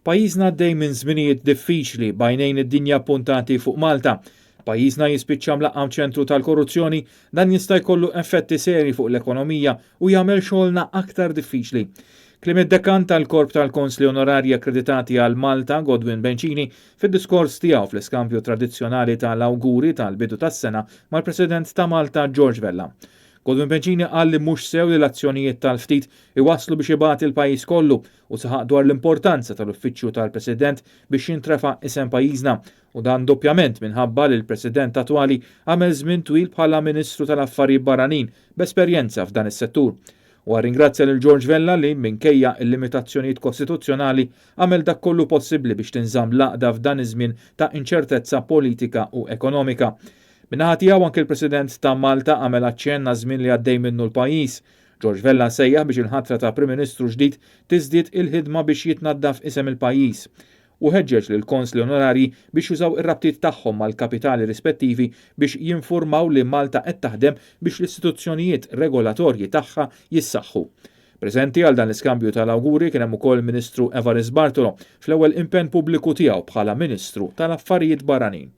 Pajjiżna għaddej minn żminijiet diffiċli b'għajnejn id-dinja puntati fuq Malta. Pajjiżna jispiċċa mlaqqam ċentru tal-korruzzjoni, dan jista' jkollu effetti seri fuq l-ekonomija u jagħmel xogħolna aktar diffiċli. Kliem id-Dekan tal-Korp tal-Konsli Onorarji Akkreditati għal Malta, Godwin Bencini, fid-diskors tiegħu fl-iskambju tradizzjonali tal-awguri tal-bidu tas-sena mal-President ta' Malta George Vella. Godwin Bencini qal li mhux sew li l-azzjonijiet tal-ftit iwasslu biex ibati l-pajjiż kollu u saħaq dwar l-importanza tal-Uffiċċju tal-President biex jintrefa' isem pajjiżna u dan doppjament minħabba li l-President attwali għamel żmien twil bħala Ministru tal-Affarijiet Barranin b'esperjenza f'dan is-settur. Huwa rringrazzja lil George Vella li, minkejja l-limitazzjonijiet kostituzzjonali, għamel dak kollu possibbli biex tinżamm l-għaqda f'dan iż-żmien ta' inċertezza politika u ekonomika. Min-naħa tiegħu anke l-President ta' Malta għamel aċċenn għaż-żmien li għaddej minnu l-pajjiż. George Vella sejjaħ biex il-ħatra ta' Prim Ministru ġdid tiżdied il-ħidma biex jitnaddaf isem il-pajjiż. Hu ħeġġeġ lill-Konsli Onorarji biex jużaw ir-rabtiet tagħhom mal-kapitali rispettivi biex jinfurmaw li Malta qed taħdem biex l-istituzzjonijiet regolatorji tagħha jissaħħu. Preżenti għal dan l-iskambju tal-awguri kien hemm ukoll il-Ministru Evarist Bartolo fl-ewwel impenn pubbliku tiegħu bħala Ministru tal-Affarijiet Barranin.